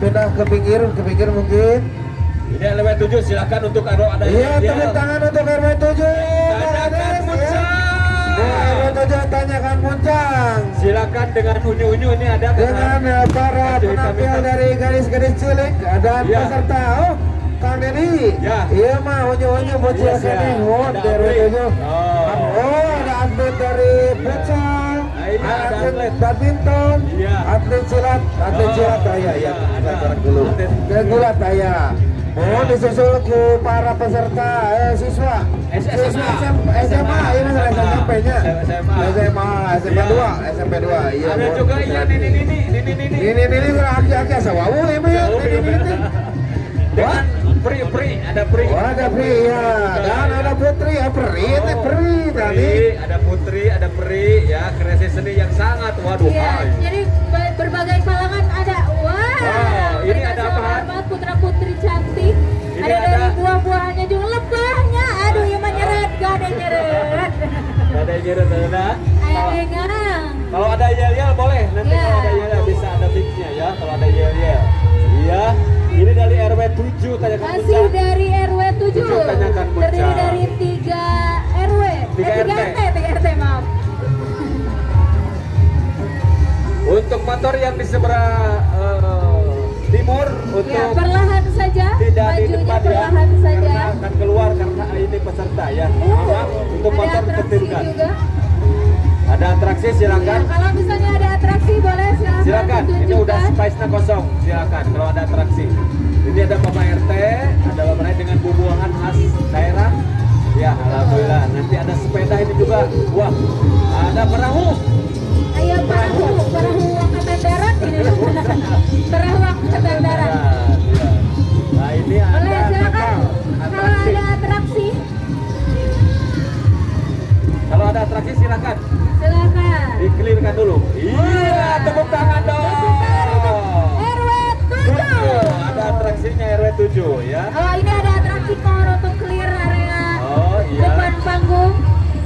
pindah ke pinggir mungkin. Ini RW 7 silakan untuk ada iya, tepuk tangan untuk RW 7. Tanyakan Muncang. RW 7 tanyakan Muncang. Silakan dengan unyu-unyu ini ada dengan para penampil dari gadis-gadis cilik dan peserta. Oh, Kang Deddy. Ya. Iya mah unyu-unyu bocil kene di RW 7. Oh, ada atlet dari futsal, atlet badminton, atlet silat, ya, ya, dulu. Gulat ya. Oh, disusul ke para peserta siswa SMA, ini SMP-nya. SMA 2, SMP 2. Iya. Ada juga iya nini. Nini aki-aki asa wau ini ya. Nini. Dengan peri, ada peri. Oh, ada peri ya. Dan ada putri, ya peri itu peri tadi. Ada putri, ada peri ya, kreasi seni yang sangat waduh. Iya, jadi berbagai kalangan ada. Wah. Wow, ini ada apa? Putra-putri cantik. Ini ada dari buah-buahannya juga, lebahnya. Aduh, ya mah nyeret, gak ada nyeret. Gak ada nyeret, ada. Kalau ada yel-yel boleh, nanti ya. Kalau ada yel-yel bisa ada fixnya ya, kalau ada yel-yel. Iya, ini dari RW 7 tanyakan Muncang. Masih dari RW 7. Tanyakan Muncang. Terdiri dari 3 RW. 3 RT, maaf. Untuk motor yang di sebelah timur untuk ya, perlahan saja, tidak di depan perlahan ya, saja. Karena akan keluar karena ini peserta ya. Maaf, untuk motor tertibkan. Ada atraksi silakan. Ya, kalau misalnya ada atraksi boleh silakan. Silakan. Ini udah space-nya kosong. Silakan kalau ada atraksi. Ini ada Bapak RT, ada Bapak RT dengan buah-buahan khas daerah. Ya, alhamdulillah. Nanti ada sepeda ini juga. Wah, ada perahu. Ayo perahu angkatan darat ini. Perahu angkatan darat. Ya. Nah, ini ada boleh, silakan. Kalau ada atraksi. Kalau ada atraksi silakan. Silakan. Dikelirkan dulu. Iya, tepuk tangan dong. Tepuk tangan untuk RW 7. Ada atraksinya RW 7 ya. Oh, ini ada atraksi mohon untuk clear area. Oh, iya. Depan panggung.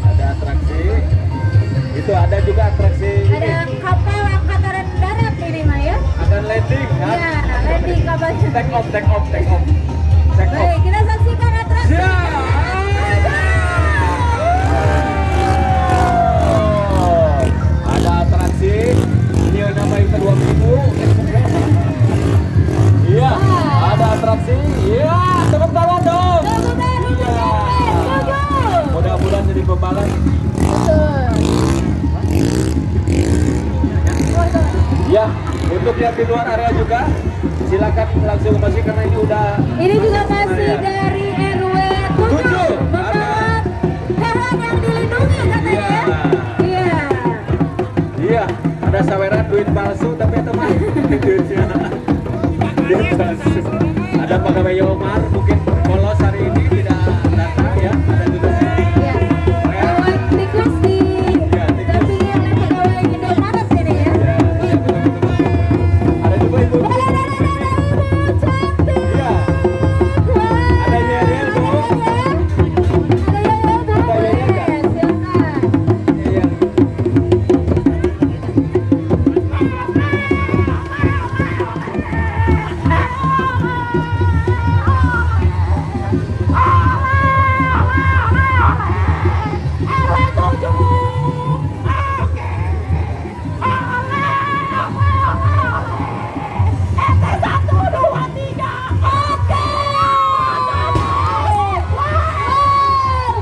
Ada atraksi. Itu ada juga atraksi. Ada kapal angkatan darat ini mah ya. Akan landing kan? Iya, landing kapalnya. Take off, take off, take off. Take off. Baik, kita saksikan atraksi. Ya. Ada atraksi. Ini nama yang kedua minggu. Iya, ada atraksi. Iya, tepuk tangan dong. Tepuk tangan untuk RW 7. Mudah-mudahan jadi pembalap. Betul. Ya, untuk yang di luar area juga silakan langsung masuk karena ini udah. Ini juga masih dari RW 7. Membawa hewan yang dilindungi katanya ya. Iya. Iya, ada saweran duit palsu tapi teman duitnya. Duit palsu. Ada pegawai Yomar mungkin bolos hari ini tidak datang ya, ada juga sini. Iya. Tikus di dampingi oleh pegawai Indomaret ini ya. Iya, betul. Ada juga ibu. Ada ibu cantik. Iya. Ada yel-yel bu. Ada yel-yel bu. Ada yel-yel nggak? Silakan. Iya.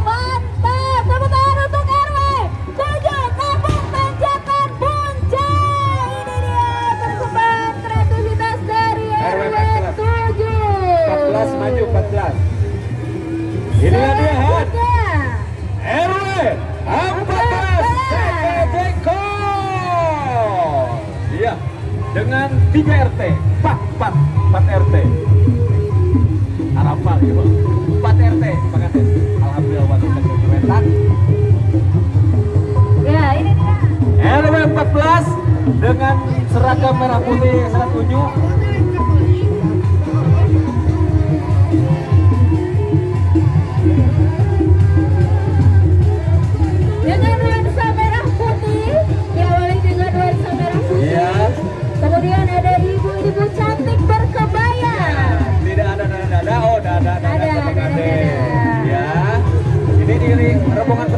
Mantap, tepuk tangan untuk RW 7 Kampung Tanjakan Buncang. Ini dia persembahan kreativitas dari RW 7. 14 maju 14. Inilah dia Han. RW 14 TPJK. Iya, dengan 3 RT, 4 RT. Harapan gitu. 4 RT, Pak Kades. Alhamdulillah waktu wetan. Ya, ini dia. RW 14 dengan seragam merah putih yang sangat unyu. Dengan nuansa merah putih, diawali dengan nuansa merah putih. Iya. Kemudian ada ibu-ibu cantik berkata.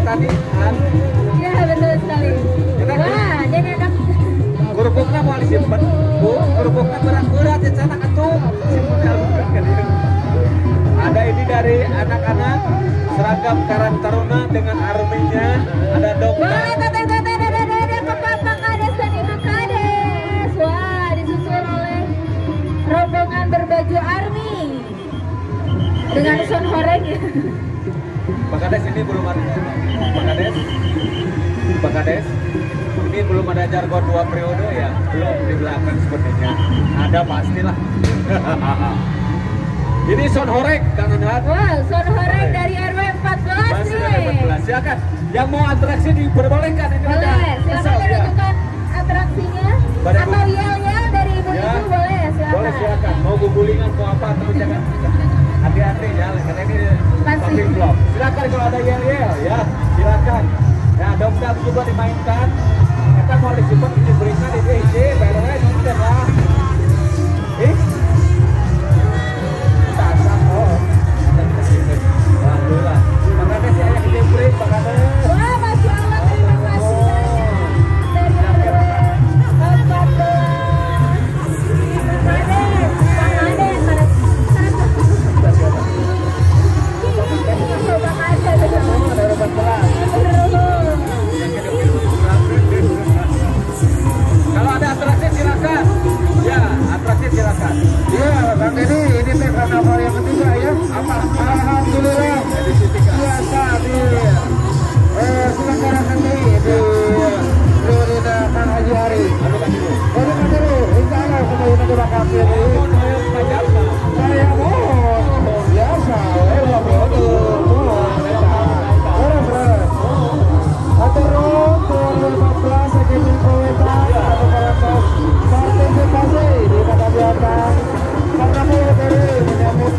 Pertandingan. Ya, betul sekali. Wah, jadi ada kerupuknya mau disimpan. Bu, kerupuknya berat-berat ya sana atuh. Ada ini dari anak-anak seragam Karang Taruna dengan arminya, ada dokter. Boleh teteh ke Bapak Kades dan Ibu Kades. Wah, disusul oleh rombongan berbaju army dengan sound horeng. Pak Kades ini belum ada. Pak Kades. Pak Kades. Ini belum ada jargon 2 periode ya, belum di belakang sepertinya. Ada pastilah. Ini sound horeg, Kang Anhar. Wah, sound horeg dari RW 14 masih nih. RW 14. Silakan. Yang mau atraksi diperbolehkan ini. Boleh, silakan menunjukkan atraksinya. Atau yel-yel dari ibu-ibu ya. Boleh, silakan. Boleh, silakan. Mau gugulingan, mau apa, tapi jangan hati-hati ya, karena ini public block. Silakan kalau ada yel-yel ya, silakan. Ya, dongdang juga dimainkan. Kita mau disimpan diberikan di IC, PRW, sudah lah. Alhamdulillah. Makanya sih ayah kecimpring, makanya. Wah, Masya Allah, terima kasih banyak dari RW 14. Pak Kades, Pak Kades, Pak Kades, Kalau ada atraksi silakan. Ya, atraksi silakan. Iya, Bang Deddy, ini teh karnaval yang ketiga ya. Apa? Alhamdulillah. Biasa di selenggarakan di Prioritas Kang Haji Ari. Aduh, insya Allah semuanya nanti bakal pilih. Saya mau biasa. Partisipasi di kegiatan karnaval dari menyambut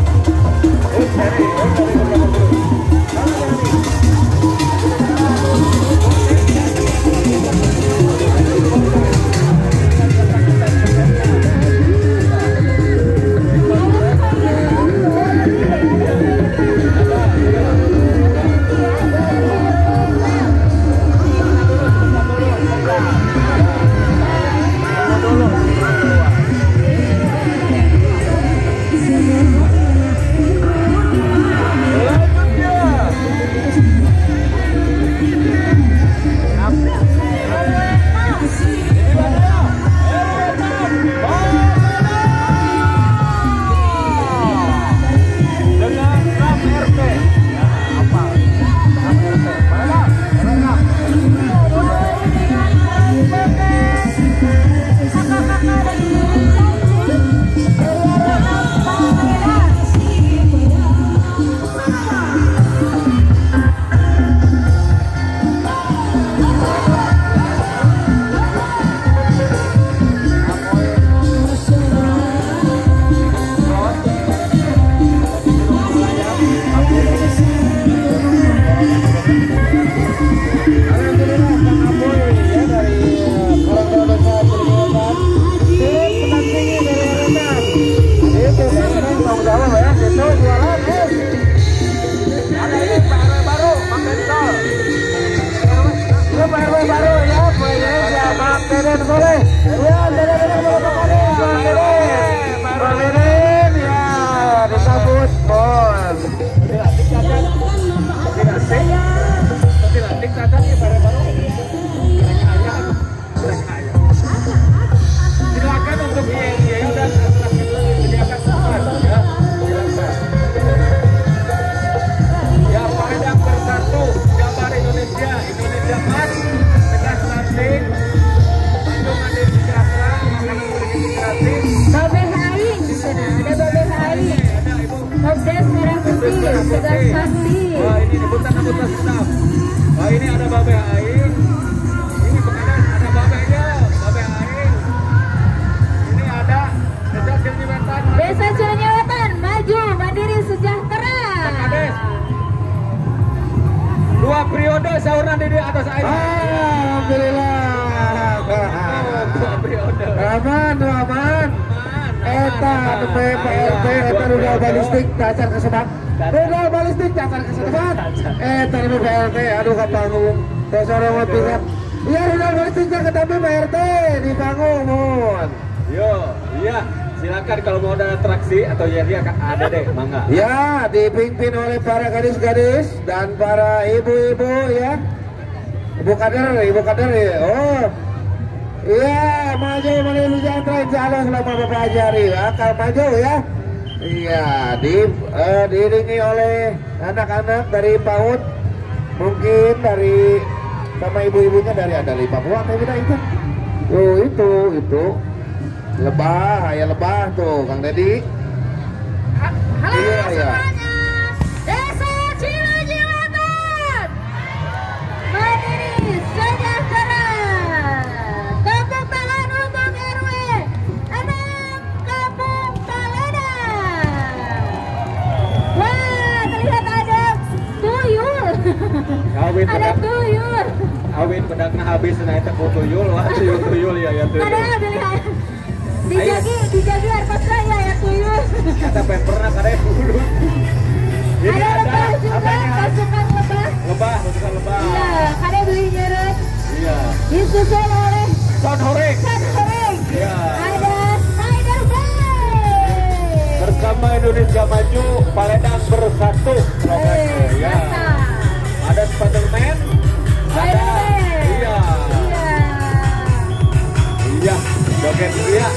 Silakan untuk yel-yel dan atraksi disediakan tempat ya. Silakan. Ya, Padang Bersatu, Jabar Indonesia, Indonesia Mas, Tegas Stunting, Bandung Adil Sejahtera, makanan bergizi gratis. Babeh Aing di sana, ada Babeh Aing. Kopdes Merah Putih, Tegas Stunting. Wah, ini rebutan-rebutan senam. Wah, ini ada Babeh Aing. Ini bukan ada babehnya, Babeh Aing. Ini ada Desa Cilenyiwetan. Desa Cilenyiwetan, maju, mandiri, sejahtera. Kades. 2 periode saurna di atas air. Alhamdulillah. 2 periode. Aman, aman. Eta nembe Pak RT eta rudal balistik tacan kesedak. Rudal balistik cacar ke tempat. Tadi Pak RT, aduh ke panggung. Tesoro pisan. Iya, rudal balistiknya ketapi Pak RT di panggung, mun. Yo, iya. Silakan kalau mau ada atraksi atau ya ada deh, mangga. Ya, dipimpin oleh para gadis-gadis dan para ibu-ibu ya. Ibu kader ya. Oh. Iya, maju menuju sejahtera insya Allah selama Bapak Ajari akal maju ya. Iya, diiringi oleh anak-anak dari PAUD, mungkin dari sama ibu-ibunya dari ada dari Papua atau tidak itu. Tuh, itu. Lebah, ya lebah tuh, Kang Deddy. Halo iya, semuanya. Desa Cilejiwetan Mandiri Sejahtera. Tepuk tangan untuk RW 6 Kampung Paledang. Wah, terlihat ada tuyul. Ada tuyul. Awin pedangnya habis, nah itu tuyul, wah tuyul ya tuyul. Ada dilihat. Dijagi orkestra ya tuyul. Kata pernah kada dulu. Ini ada lebah juga, pasukan lebah. Lebah, pasukan lebah. Iya, kada beli nyerut. Iya. Disusul oleh Sound Horeg. Sound Horeg. Iya. Ada Spider Man. Bersama Indonesia Maju, Paledang bersatu. Slogannya. Ya. Ada Spider-Man. Ada. Iya. Iya. Iya, joget dulu ya.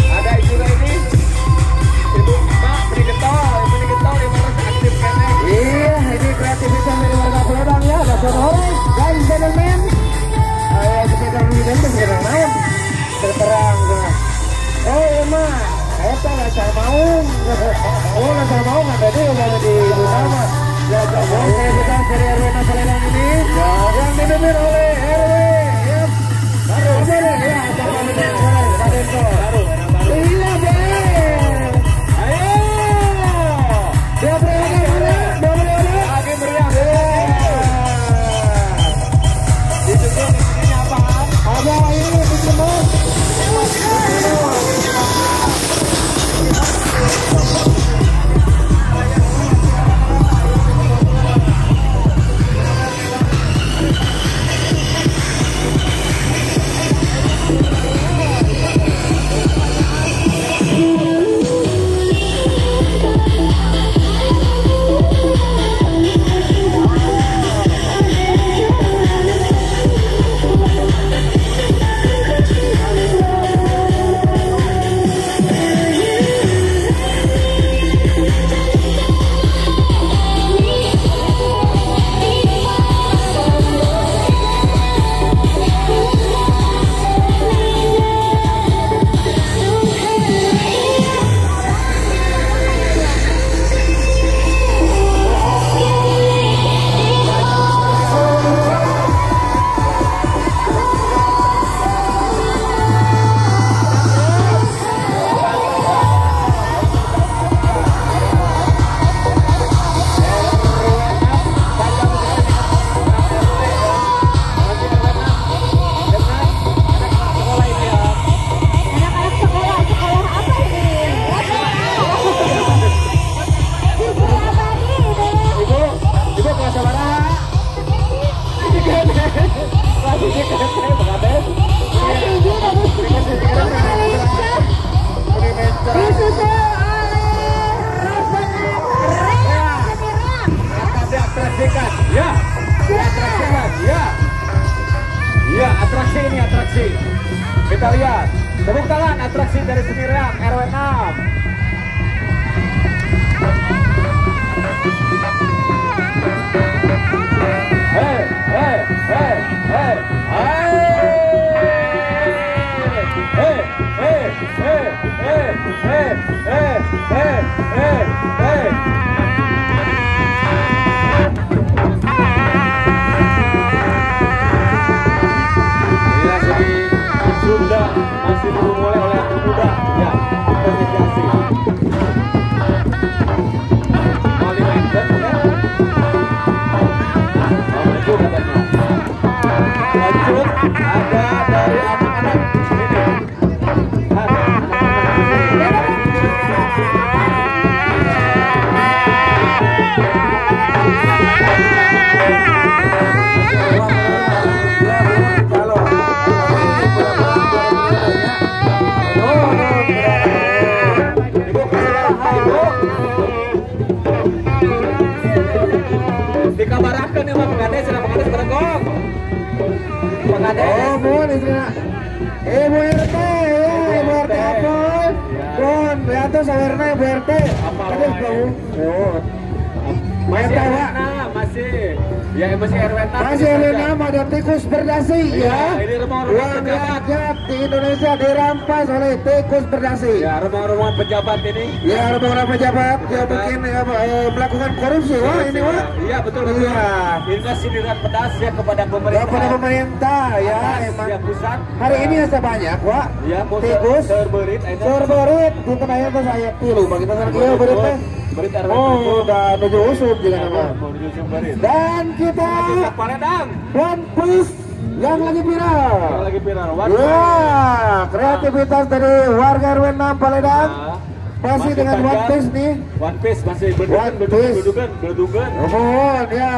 Ada juga ini Ibu Mbak beri getol, ibu getol yang harus aktif kene. Iya, ini kreativitas dari warga Paledang ya, ada Sound Horeg dan Spiderman. Ayo Spiderman itu sekarang naon? Terterang. Oh, iya mah, eta lancar maung. Oh, lancar maung ada di udah di nama. Ya, kreativitas dari RW 6 Paledang ini yang dipimpin oleh RW ya. Baru ya, baru. Iya, Ben. Ayo. Dua periode mana? Dua periode. Lagi meriah. Disusul di sini apa? Ada ini di Jember. Ya, atraksi ini atraksi. Kita lihat. Tepuk tangan atraksi dari seni reak RW 6. Hey, hey, hey, hey, hey. Hey, hey, hey, hey, hey, hey, hey, hey, hey. Ya, jadi Sunda masih dimulai oleh anak muda. Ya, apresiasi. Pak Kades. Oh, mohon istrina. Ibu RT, ya, Ibu RT apa? Mohon, ya tuh sawerna Ibu RT. Aduh, bau. Masih RW masih. Ya, masih RW 6. Masih RW 6 ada tikus berdasi ya. Ini remong-remong pejabat di Indonesia dirampas oleh tikus berdasi. Ya, remong-remong pejabat ini. Ya, remong-remong pejabat ya mungkin ya, melakukan korupsi. Wah, ini wah. Iya, betul betul. Iya. Ini sindiran pedas ya kepada pemerintah. Kepada pemerintah ya, emang. Ya, pusat. Hari ini asa banyak, Wak. Ya, tikus terberit, terberit dinten aya tos aya tilu, bang kita sareng berit teh. Oh, udah menuju usum juga nama. Dan kita One Piece yang lagi viral. Yang lagi viral. Ya, kreativitas dari warga RW 6 Paledang. Masih dengan One Piece nih. One Piece masih berdugan. Mohon ya.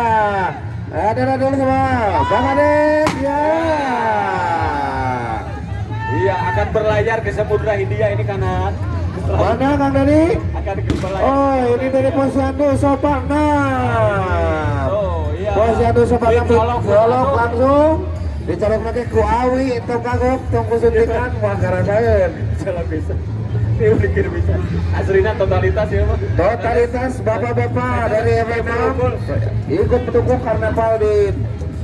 Ada dulu sama Bang Adek ya. Iya, akan berlayar ke Samudra Hindia ini karena mana Kang Dani? Oh, ini dari Posyandu Sopak 6. Oh, iya. Posyandu Sopak 6 dicolok langsung. Dicolok lagi ku awi tong kagok tong kusuntikan wah karasaeun. Salah bisa. Ini mikir bisa. Aslinya totalitas ya, Pak. Totalitas bapak-bapak dari RW 6 ikut mendukung karnaval di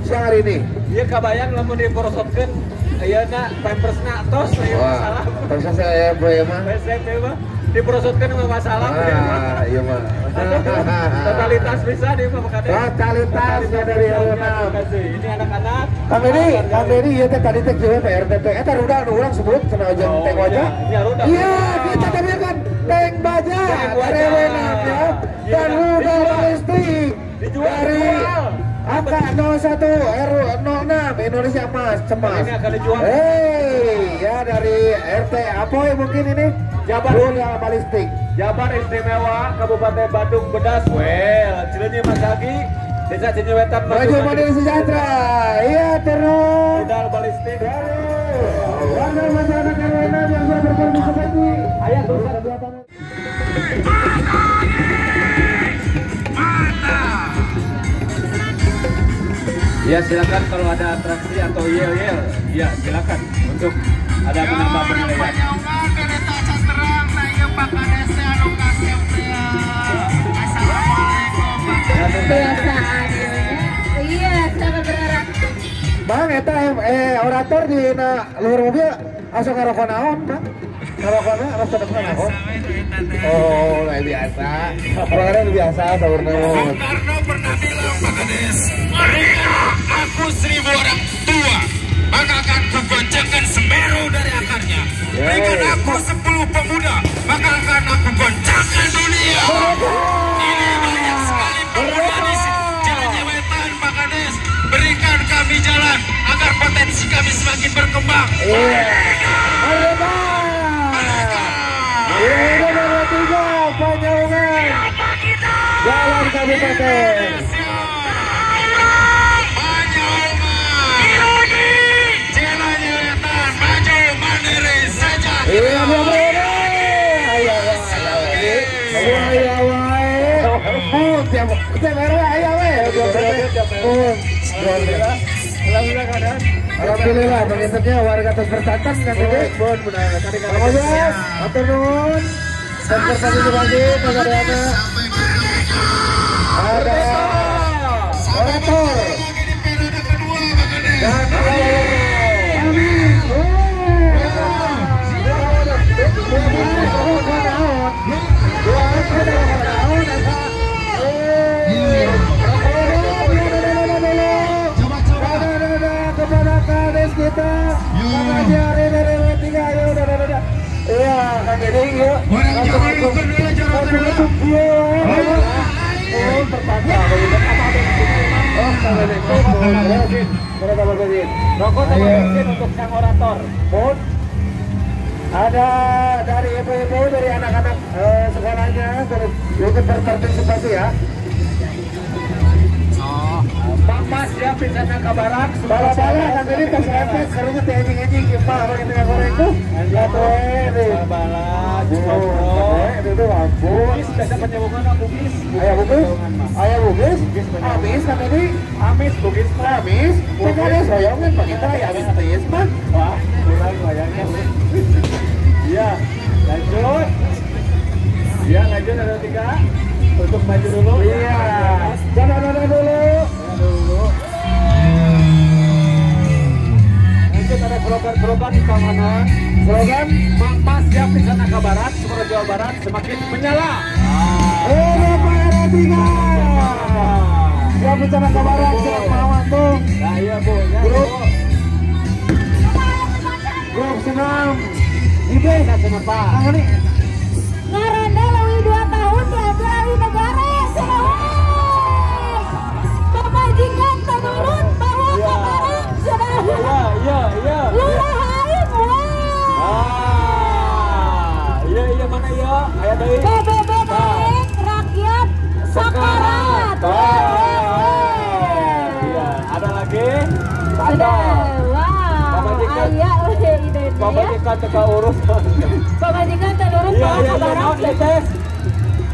siang hari ini. Iya, kabayang lamun diporosotkeun iya nak pampersna tos ieu masalah. Tos saya ya mah. Resep ieu mah diprosotkeun mah masalah. Ah, iya mah. Totalitas bisa di mah Pak Kades. Totalitas dari RW 6. Ini anak-anak. Kang Dedi ieu teh tadi teh kieu Pak RT teh eta rudal nu urang sebut cenah jeung tank baja. Iya, kita tampilkan tank baja dari RW 6 ya. Dan rudal balistik dari AK01 R06 Indonesia Emas Cemas. Ini akan dijual. Hey, ya dari RT Apoy mungkin ini Jabar rudal balistik. Jabar Istimewa Kabupaten Bandung Bedas. Well, Cileunyi Mas Agi, Desa Cileunyi Wetan Maju Mandiri Sejahtera. Iya, terus rudal balistik. Dari warga masyarakat RW 6 yang sudah berpartisipasi. Ayo terus. Ya silakan kalau ada atraksi atau yel-yel, ya silakan untuk ada menambah penilaian. Iya, silakan bergerak. Bang, eta orator di luar mobil asa ngarokok naon, Bang? Ngarokokna rasa naon? Oh, lah biasa. Orang biasa saur naon. Bung Karno pernah bilang, Pak Kades, berikan aku 1000 orang tua, maka akan kugoncangkan Semeru dari akarnya. Berikan aku 10 pemuda, maka akan aku goncangkan dunia. Ini banyak sekali pemuda di Cileunyi Wetan, Pak Kades. Berikan kami jalan agar potensi kami semakin berkembang. Merdeka! Merdeka! Merdeka! 3 Panyaungan Jalan Kabupaten. Iya, alhamdulillah, penginternya warga terus bertantan kan ini. Matur nuwun. Terpartisipasi Pak Adriana. Ada orator dan kepada Kades kita, Kang dari RW 3, ayo udah. Iya, Kang Deddy, yuk. Rokok sama bensin untuk sang orator. Ada dari ibu-ibu, dari anak-anak sekolahnya, ikut berpartisipasi ya. Pak Mas ya, Siap bencana kabarak. Bala-bala kan tadi tos efek karunya teh anjing-anjing kieu mah orang tengah goreng tuh. Atuh bala-bala cokro. Itu ampun. Bugis biasa penyewungan Bugis. Aya Bugis? Aya Bugis? Amis kan tadi? Amis Bugis mah. Amis. Pokoknya soyongan Pak kita ya amis tiis mah. Wah, kurang wayangnya. Iya, lanjut. Iya, lanjut ada 3. Untuk maju dulu. Iya. Jangan ada dulu. Lanjut ada slogan-slogan di keamanan. Slogan Mama siap di sana ke barat, Sumatera Jawa Barat semakin menyala. Bapak RW 3. Siap di sana ke barat, siap mawar tuh. Nah, iya Bu, ya, grup. Bu. Grup senam. Ibu, kenapa? Ngaranda leuwih 2 tahun diambil alih negara. Pamajikan tenurut bawa ke barang sudah. Iya, iya. Lurah aing wah. Ah, iya iya mana ya? Aya deui. PBB naik rakyat sakarat. Iya, ada lagi? Sudah. Wow. Aya euy ide. Pamajikan teu kaurus. Pamajikan tenurut bawa ke barang.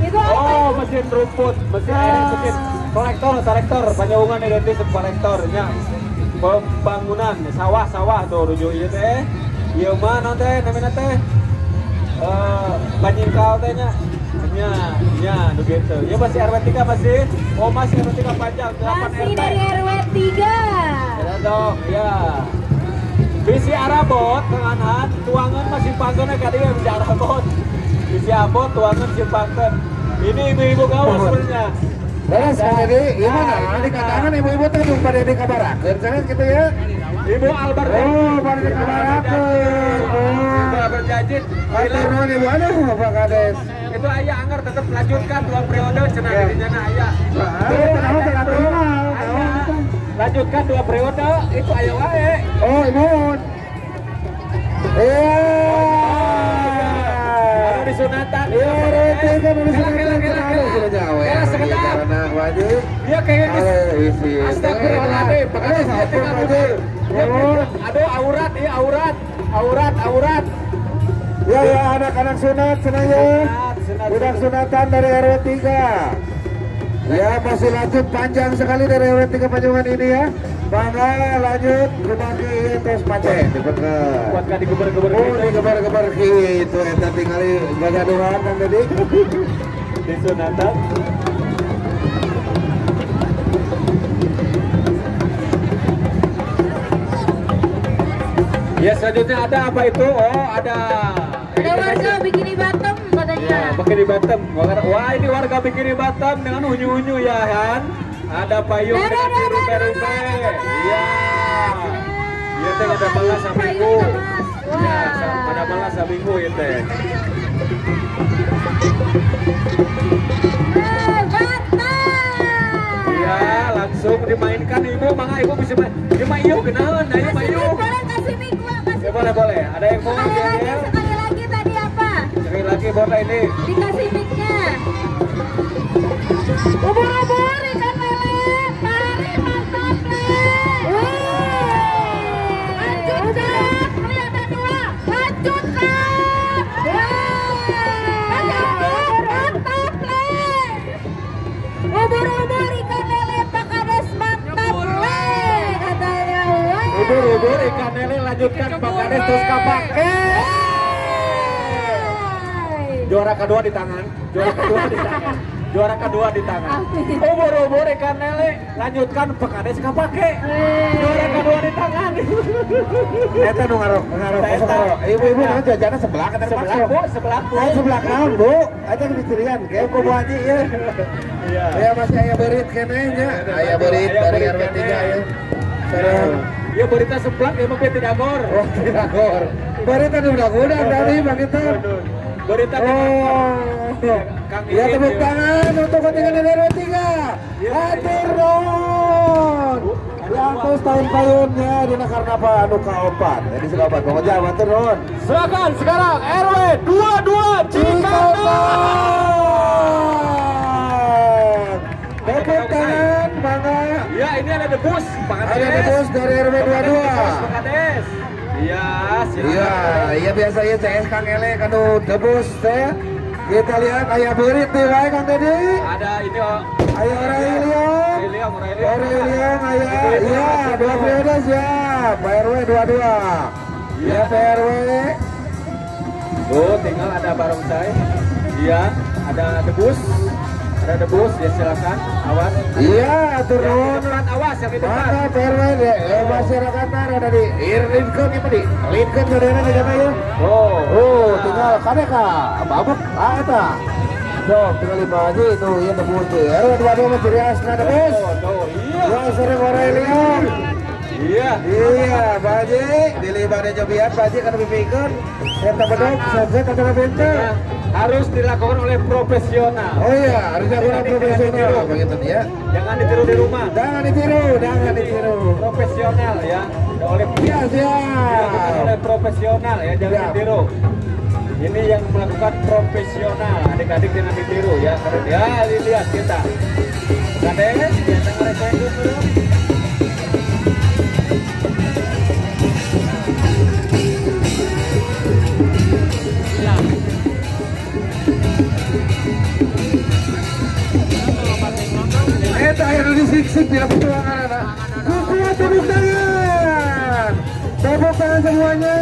Itu apa? Oh, mesin rumput, mesin air, mesin kolektor, traktor, panyawungan identik kolektornya. Pembangunan sawah-sawah tuh rujuk ieu teh. Ieu mah naon teh namina teh? Panyingkal teh nya. Nya, nya nu kitu. Ieu masih RW 3 masih. Oh, masih RW 3 panjang 8 RT. Masih dari RW 3. Ya dong, ya. Bisi arabot Kang Anhan, tuangan masih pangkeun ka dieu bisi arabot. Bisi abot tuangan simpangkeun. Ini ibu-ibu gaul sebenarnya. Beres Kang Dedi, gimana? Nanti katakan ibu-ibu teh pada dikabarakeun jangan gitu ya. Ibu Albert. Oh, pada dikabarakeun. Oh, Ibu Albert Jajit. Atur nuhun Ibu, aduh Bapak Kades. Itu ayah anggar tetap lanjutkan 2 periode cenah dirinya ayah. Lanjutkan 2 periode itu ayah wae. Oh, Ibu. Iya. Ada disunatan. Iya, disunatan. Ya, sekedap. Dia kayak astagfirullahaladzim. Aduh, aurat, iya aurat. Aurat, aurat. Ya, ya, anak-anak sunat senaya. Budak sunatan dari RW 3. Ya, masih lanjut panjang sekali dari RW 3 Panjungan ini ya. Bangga lanjut kumaki terus pace dibener. Kuatkan digeber-geber gitu. Oh, digeber-geber gitu eta tingali gagaduhan kan tadi. Disunatan. Ya, selanjutnya ada apa itu? Oh, ada. Ada warga Bikini Bottom katanya. Ya, Bikini Bottom. Wah, ini warga Bikini Bottom dengan unyu-unyu ya kan. Ada payung dengan biru berube. Iya. Iya teh ada balas saminggu. Iya, ada balas saminggu ya teh. Iya, langsung dimainkan ibu, mangga ibu bisa main. Ieu mah ieu kenaon, ayo mah ieu. Boleh kasih mic gua, kasih. Ya boleh, boleh. Ada yang mau? Sekali lagi tadi apa? Sekali lagi boleh ini. Dikasih mic-nya. Ubur-ubur ikan lele, mari mantap le. Lanjutkan, kelihatan 2. Lanjutkan. Mantap le. Ubur-ubur ikan lele, Pak Kades mantap le katanya. Ubur-ubur ikan lele lanjutkan Pak Kades terus kapake. Juara kedua di tangan, juara kedua di tangan. Juara kedua di tangan. Ubur-ubur ikan lele, lanjutkan Pak Kades kapake. Juara kedua di tangan. Eta nu ngaruh, ngaruh. Ibu-ibu naon jajanna sebelah ka sebelah Bu, sebelah Bu. Sebelah naon Bu? Eta dicirian ke ku Bu Haji ieu. Iya. Ya masih aya beurit keneh nya. Aya beurit dari RW 3 ya. Sareng. Ya berita sebelah emang dia tidak gor. Oh, tidak gor. Berita udah tadi Bang itu. Berita oh. Kang ya tepuk tangan untuk kontingen RW 3. Hatur nuhun. Ratus tahun payunnya dina karnaval anu kaopat. Jadi sekaopat pokoknya hatur nuhun. Silakan sekarang RW 22 Cikatang. Tepuk tangan bangga. Ya ini ada debus, Pak Kades. Ada debus dari RW 22. Pak Kades. Iya, silakan. Iya, iya biasanya CS Kang Ele kanu debus teh. Kita lihat ayah berit nih wae Kang Dedi. Ada ini oh. Ayah Aurelion. Aurelion ayah. Iya, dua periode siap. Pak RW 22. Iya, Pak RW. Tuh, tinggal ada barongsai. Iya, ada debus. Ada debus, ya silakan. Awas. Iya, turun. Depan, awas yang di depan. Mana Pak RW deh? Masyarakat ada di Lincoln ini di Lincoln saudara di sana ya. Oh. Oh, tinggal kadeka. Babuk ah eta. Sok, tinggal lima aja itu ya debus tuh. RW 22 mah ciri khasna debus. Oh, iya. Ya, sering Aurelion. Iya. Iya, Pak Haji, di bade nyobian Pak Haji kan pipikeun. Eta bedog, sajet atau pinter. Harus dilakukan oleh profesional. Oh iya, harus dilakukan profesional begitu ya. Jangan ditiru di rumah. Jangan ditiru, jangan ditiru. Profesional ya. Oleh ya, siap. Oleh profesional ya, jangan siap. Ditiru. Ini yang melakukan profesional, adik-adik jangan ditiru ya. Ya, dilihat kita. Kades, biasa ngerecoin dulu. Eta aya nu disiksik di petuangan anak. Kukuat tepuk tangan. Tepuk tangan semuanya.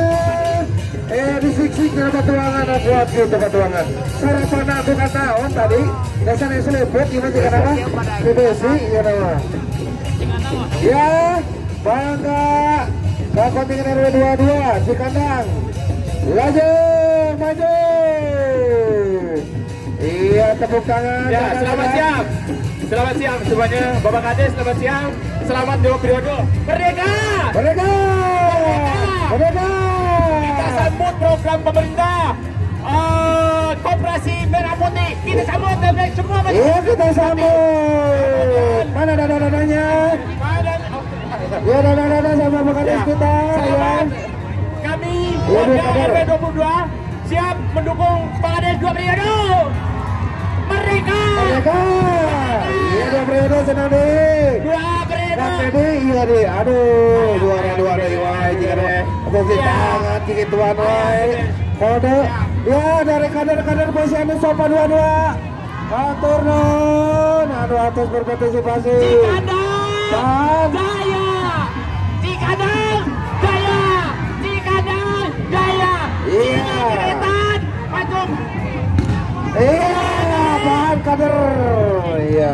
Disiksik di petuangan kuat gitu petuangan. Sarapan aku kata on tadi. Dasar yang selepet gimana sih kenapa? Di ya nama. Ya, bangga. Kontingen RW 22 Cikandang. Laju, maju. Iya, tepuk tangan. Ya, selamat siang. Selamat siang semuanya, Bapak Kades, selamat siang. Selamat dua periode. Merdeka! Merdeka! Merdeka! Kita sambut program pemerintah Koperasi Merah Putih. Kita sambut dan semua. Iya, kita sambut. Mana dada-dadanya? Ya, dada-dada sama Bapak Kades kita. Selamat. Kami warga RW 22 siap mendukung Pak Kades dua periode. Merdeka! Merdeka! Iya, dua periode senang deh. Dua periode. Kang Dedi, iya deh. Aduh, dua wae jika tepuk tangan kikituan wae. Kode. Ya, dari kader-kader posyandu Sopa 22. Hatur nuhun, anu atas berpartisipasi. Cikandang Jaya. Cikandang Jaya. Cikandang Jaya. Iya. Maju. Iya. Bahan kader. Iya.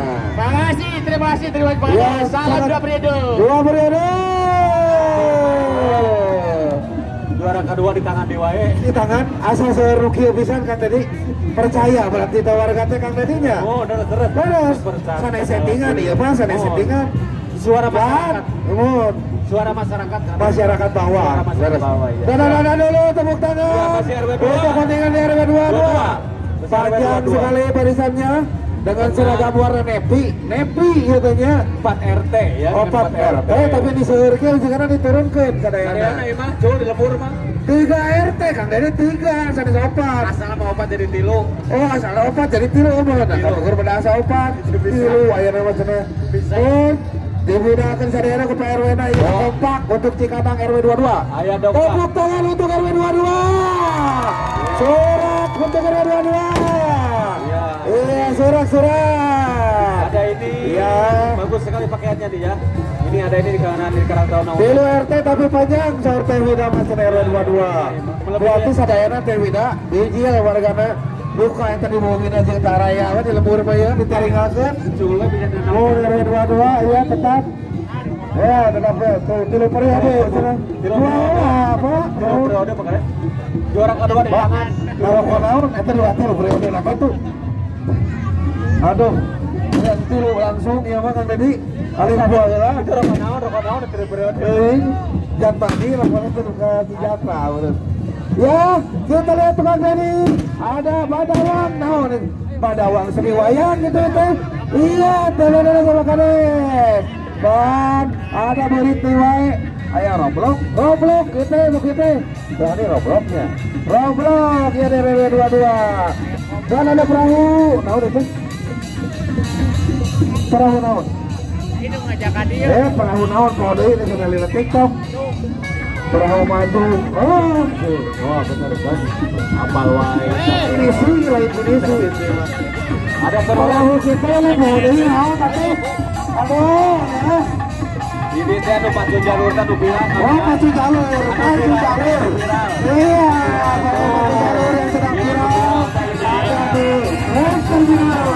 Terima kasih, terima kasih. Ya, salam dua periode. Dua periode. Juara kedua di tangan dewae. Di tangan asal seru kieu pisan kan tadi. Percaya berarti tawar kata Kang tadinya. Oh, terus. Terus. Sanes settingan ieu mah sanes settingan. Suara masyarakat. Umum. Suara masyarakat. Masyarakat bawah. Suara masyarakat bawah, iya. Dadah dulu tepuk tangan. Untuk kontingen di RW 22. Panjang sekali barisannya dengan seragam warna nepi, nepi katanya 4 RT ya. Oh, 4 RT tapi diseurkeun karena diturunkeun ka daerah. Daerah mah jauh di lembur mah. 3 RT Kang Dedi 3 sanes 4. Asal mah 4 jadi 3. Oh, asal 4 jadi 3 mah. Nah, kalau pada asa 4 3 aya mah cenah. Oh, dimudahkan sadayana ku Pak RW na ieu kompak untuk Cikandang RW 22. Aya dong. Tepuk tangan untuk RW 22. Sorak untuk RW 22. Iya, sorak-sorak. Ada ini. Iya. Bagus sekali pakaiannya dia. Ini ada ini di kanan di Karangtona. Tilu RT tapi panjang saur Teh Wida mah cenah RW 22. Berarti sadayana Teh Wida biji wargana buka yang tadi bohongin aja ke raya apa di lembur mah ya ditaringgalkeun. Cula bisa nanam. Oh, RW 22 iya tetap. Ya, tetap tuh tilu periode cenah. Dua apa? Tilu periode Pak Kades. Juara kedua di tangan. Kalau naon eta dua tilu periode lah kitu. Aduh, yang tilu langsung ieu mah Kang Dedi. Alih buah heula. Itu rokok naon tilu periode. Euy, jangan mandi laporan ke sejahtera urus. Ya, kita lihat tukang Dedi. Ada Badawang naon Badawang seni wayang gitu teh. Iya, tenan sama Kades. Dan ada murid wae. Aya roblok, roblok gitu begitu. Nah, ini robloknya. Roblok ya RW 22. Dan ada perahu, naon itu? Perahu naon? Perahu naon kalau deui ini sudah lihat TikTok. Perahu maju. Oh, oh benar bos. Apal wae. Ini sih lain ini sih. Ada perahu kita lah mau deui naon tapi. Aduh, ya. Ini teh anu pacu jalur teh nu viral. Oh, pacu jalur, pacu jalur. Iya, pacu jalur yang sedang viral. Ada di terminal.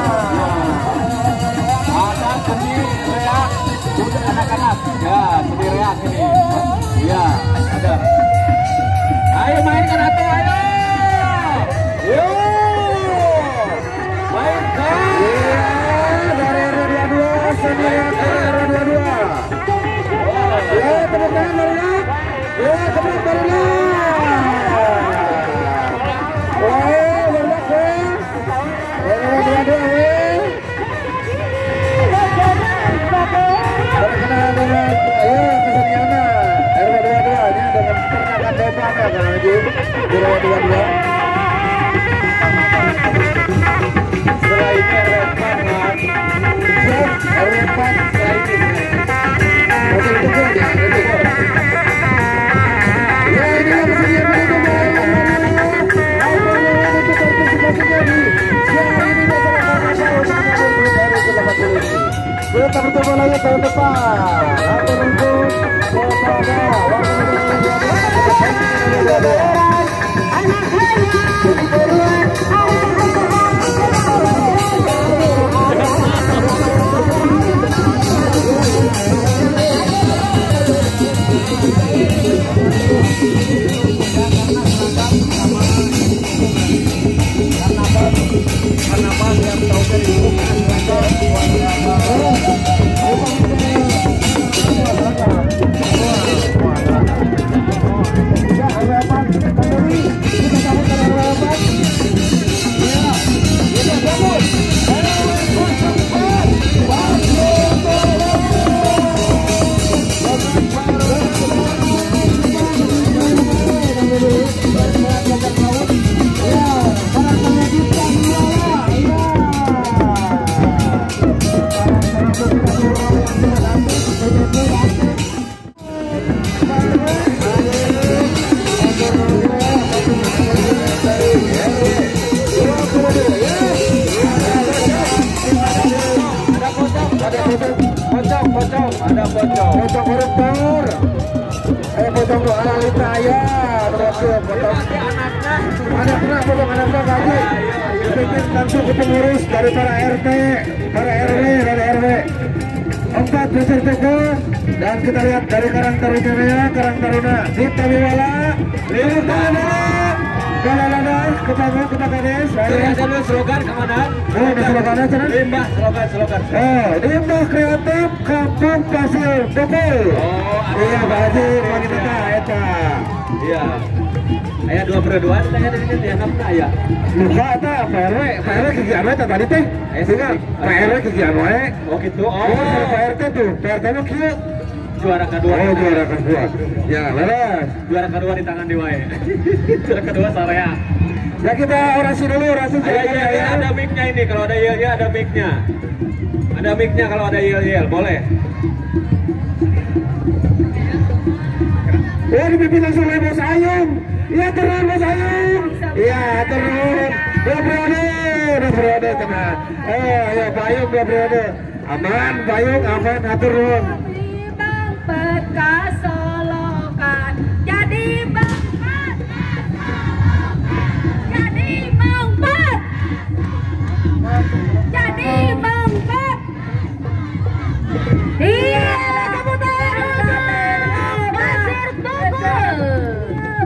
Ada seni reak untuk anak-anak. Ya, seni reak ini. Iya, ada. Ayo mainkan atuh, ayo. Yo. Mainkan. Iya, dari RW 22, seni reak RW 22. Ya, tepuk tangan barulah. Ya, tepuk barulah. Wah, barulah ya. RW 22, weh. Terkenal dengan ya keseniannya RW 22 nya dengan ternakan domba ya Kang Haji di RW 22. Setelah ini RW 4 kan. Siap, RW 4 setelah ini. Oke, tunggu ya, tunggu. Ya, inilah kesenian penutup untuk partisipasinya di siang ini bersama Karnaval untuk menyambut 2080 ini. Kita bertemu lagi tahun depan. Hatur nuhun kepada warga Karnaval yang tahunnya dibuka. Ada pocong. Pocong koruptor. Pocong doa Alita ya. Pocong. Anaknya pocong anaknya lagi. Dipimpin langsung ke pengurus dari para RT, para RW, dari RW. 4 besar toko dan kita lihat dari Karang Taruna, Karang Taruna Dita Wiwala, Lima Tangan. Kalau ketemu kita Kades. Ada dulu slogan kemana? Oh, ada slogannya sana? Limbah slogan slogan. Oh, limbah kreatif Kampung Pasir Tukul. Oh, iya Pak Haji, wanita eta. Iya. Aya 2 per 2 tanya di sini dianggapna aya. Luka eta Pak RW, Pak RW kegiatan wae tadi teh. Sehingga Pak RW kegiatan wae. Oh gitu. Oh, Pak RT tuh, Pak RT mah kieu. Juara kedua. Oh, juara kedua. Ya, leres. Juara kedua di tangan dewa ya. Juara kedua Sarea. Ya kita orasi dulu, orasi. Ya, ya, ya, ada mic-nya ini. Kalau ada yel-yel ada mic-nya. Ada mic-nya kalau ada yel-yel, boleh. Ya, dipimpin langsung oleh Bos Ayung. Ya, turun Bos Ayung. Ya, turun. Dua periode, dua periode tenang. Ya Pak Ayung dua periode. Aman, Pak Ayung, aman, atur nuhun. Kasolokan jadi bangpat, jadi bangpat, jadi bangpat. Iya, Pasir Tukul,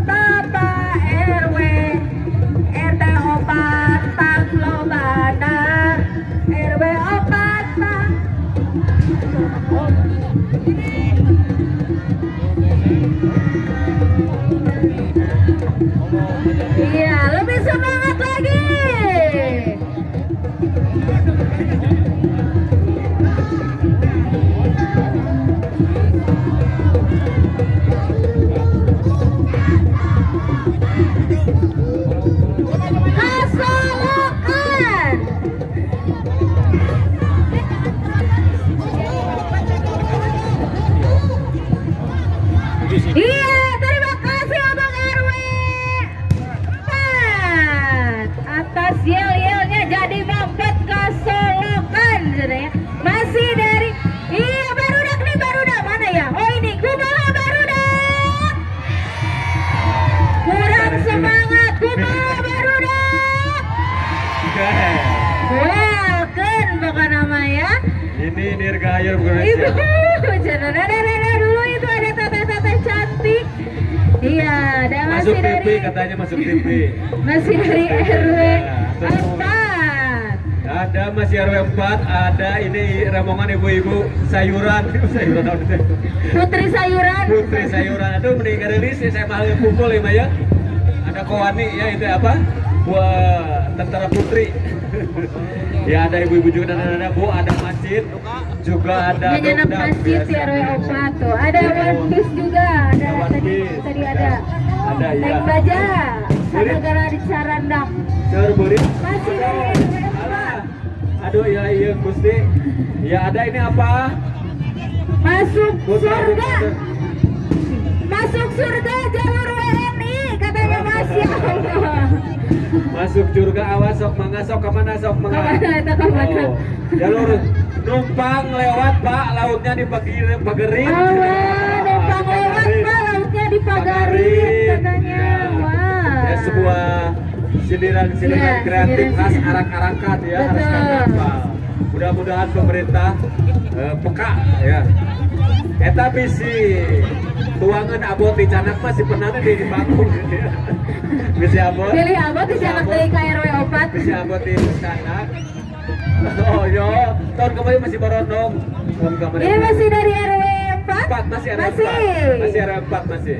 Bapak RW, RT 4 Tanglo Bandar, RW 4 Tang. Iya, lebih semangat lagi. Kasolokan. Masuk TV katanya, masuk TV. Masih dari RW 4. Ada masih RW 4, ada ini rombongan ibu-ibu sayuran, sayuran Putri sayuran. Putri sayuran. Aduh, mending rilis saya malah pukul ya, Maya. Ada Kowani ya, itu apa? Buah tentara putri. Ya ada ibu-ibu juga dan ada bu, ada masjid juga, ada jajanan masjid di RW 4 tuh. Ada One Piece juga, ada tadi ada. Ada ya. Naik baja Sanagara di Sarandang. Serburit. Masih dari RW 4. Aduh ya iya Gusti. Ya ada ini apa? Masuk surga. Masuk surga jalur WNI katanya Masya Allah. Masuk surga awas sok mangga sok kemana sok mangga. Oh, jalur numpang lewat Pak, lautnya dipagarin. Oh, numpang lewat Pak, lautnya dipagarin katanya. Wah. Ya sebuah sindiran-sindiran ya, kreatif khas arak-arakan ya, khas karnaval. Mudah-mudahan pemerintah peka ya. Eta bisi tuangan abot di canak masih pernah di panggung. Bisi abot. Pilih abot di canak dari KRW 4. Bisi abot di canak. Oh yo, tahun kemarin masih berondong. Tahun kemarin. Ini masih dari RW 4? 4 masih RW 4. Masih RW 4 masih.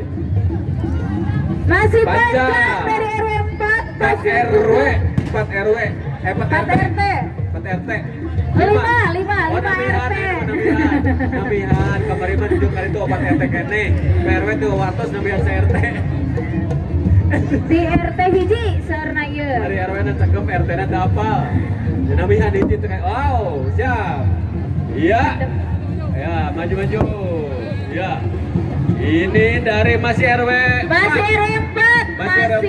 Masih panjang dari RW 4. 4 RW, 4 RW, 4 RT. 4 RT. 5 RT. Namihan, kamari mah dijuk kali itu 4 RT kene. PRW tuh wartos namihan RT. Di RT hiji saurna ieu. Dari RW na cakep, RT na teu apal. Namihan hiji teh wow, siap. Iya. Ya, maju-maju. Ya. Ini dari masih RW. Masih RW 4. Masih RW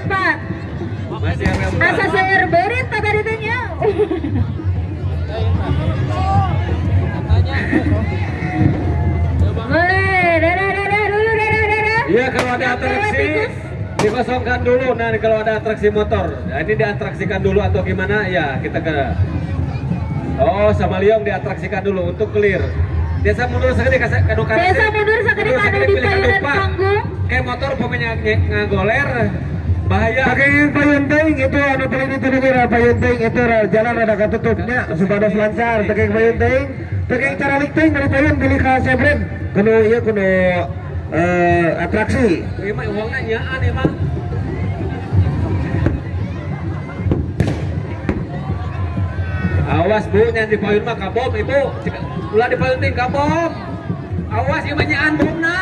4. Masih RW 4. Asa seueur beurit tadi teh nya. Boleh, dadah dulu, dadah. Iya, kalau ada atraksi dikosongkan dulu. Nah, kalau ada atraksi motor, nah, ini diatraksikan dulu atau gimana? Ya, kita ke. Oh, sama Liong diatraksikan dulu untuk clear. Desa mundur sakedik kanu karena. Desa mundur sakedik anu di payunan panggung. Kayak motor pokoknya ngagoler. Bahaya. Pakai payun teuing itu anu paling itu negara payun teuing itu jalan rada katutupnya supados lancar. Pakai payun teuing, pakai cara teuing dari payun pilih ka sebren. Kudu ieu kudu atraksi. Ieu mah uangna nyaan emang. Awas Bu, nyan di payun mah kabom ibu. Ulah di payun teuing kabom. Awas ieu mah nyaan bomna.